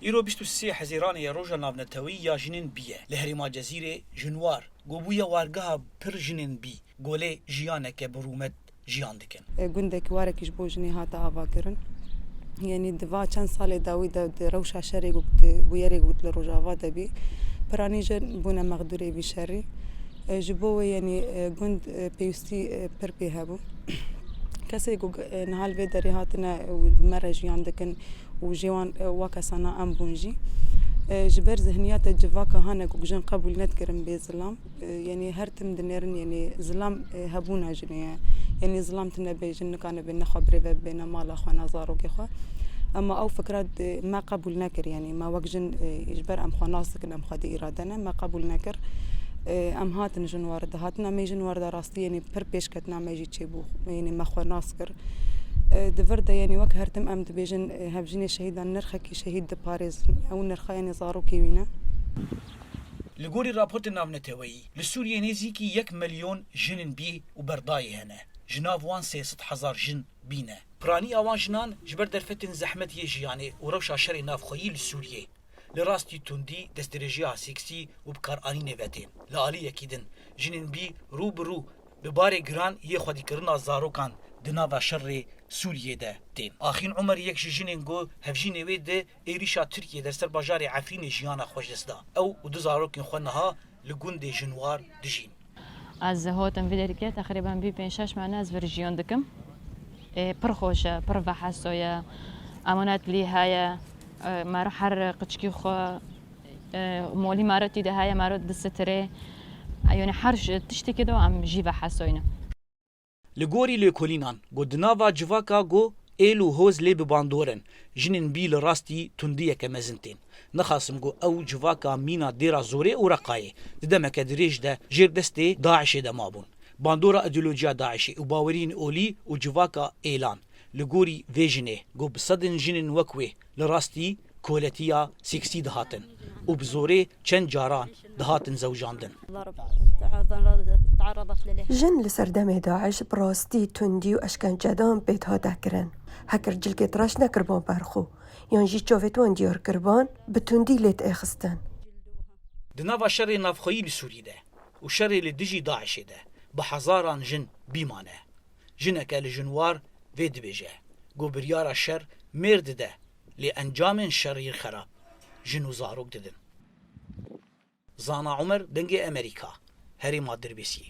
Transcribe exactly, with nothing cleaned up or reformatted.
Îro bîst û sê Hezîranê ye roja navneteweyî ya jinên bî ye. Li herêma Cezîrê jinwar, ku bûye wargeha pir jinên bî, golê jiyaneke bi rûmet jiyan dikin. E, gundek warekî ji bo jinê hate avakirin. Yanî di va çend salê dawî de di rewşa şerê ku di bûyerê ku li Rojava de bî, piranî jin bûne mexdûrê vî şerî. E, ji bo wê yanî, e, gund, e, pêwîstî, e, pir pê hebû. Kesê ku, e, niha li vê derê hatine û me re jiyan dikin û jê wan, e, wa kesana em bûn jî. E, ji ber zihniyeta civaka hane ku jin qebûl nedikirin bê zilam. E, yanî her tim dinêrin, yanî zilam, e, hebûna jinê ye. Yanî zilam tune bê jin nikane bê ne xwe birêve bibêne mala xwe, ne zarokê xwe. Ema ew fikra di, me qebûl nekir, yanî me wek jin, e, ji ber em xwe nas dikin, em xwedî îrade ne, me qebûl nekir. E, em hatin jinwar de, hatina me jinwar de rastî, yanî pir pêşketina me jî çêbû, yanî me xwe nas kir. E, di vir de, yanî wek her tim em dibêjin, e, hevjînê şehîdan nirxekî şehîd diparêzin. Ew nirxa, yanî zarokê wî ne. Li gorî raportên navneteweyî, li Sûriyê nêzîkî yek milyon jinên bî û berdayî hene. Ji nav wan sê sed hezar jin bî ne. Piraniya wan jinan ji ber derfetên zehmet yê jiyanê û rewşa şerê navxweyî li Sûriyê, li rastî tundî, destdirêjiya seksî û bikaranînê ve tên. Li aliyekî din, jinên bî rû bi rû bi barê giran yê xwedîkirina zarokan di nava şerê Sûriyê de tên. Axîn Umer yek ji jinên ku hevjînê wê di êrîşa Tirkiyê der ser bajarê Efrînê jiyana xwe ji dest da. Ew û du zarokên xwe niha li gundê Jinwar dijîn. Ez hatim vê derê ke teqrîben bî pênc şeş mehne ez vir jiyan dikim. Ê, pir xweş e, pir veheso ye. Emanet lî heye. E, mero her qiçkî xwe, e, molî mero tî de heye, mero disitirê. E, yanî her ş-, tiştekê de em jî vehesoyne. Li gorî lêkolînan, ku di nava civaka ku êl û hoz lê bi bandor in, jinên bî li rastî tundiyeke mezin tên. Nexasim ku ew civaka mîna dêra Zorê û Reqayê di demeke dirêj de jêr destê DAIŞê de mabûn. Bandora îdeolojiya DAIŞê û baweriyên olî û civaka êlan, li gorî vê jinê, ku bi sedin jinên wek wê li rastî koletiya seksî dihatin û bi zorê çend caran dihatin zewjandin. Jin li ser demê DAIŞ bi rastî tundî û eşkencedan pê dihate kirin. Heker cilkê tirêj nekiribûn ber xwe, yan jî çavê wan diyar kiribûn, bi tundî lê diêxistin. Di nava şerê navxweyî li Sûrî de û şerê li dijî DAIŞê de bi hezaran jin bî mane. Jineke li Jinwar vê dibêje, ku biryara şer mêr dide, lê encamên şerî xerab jin û zarok didin. Zana Umer, Dengê Emerîka, herêma Dirbêsiyê.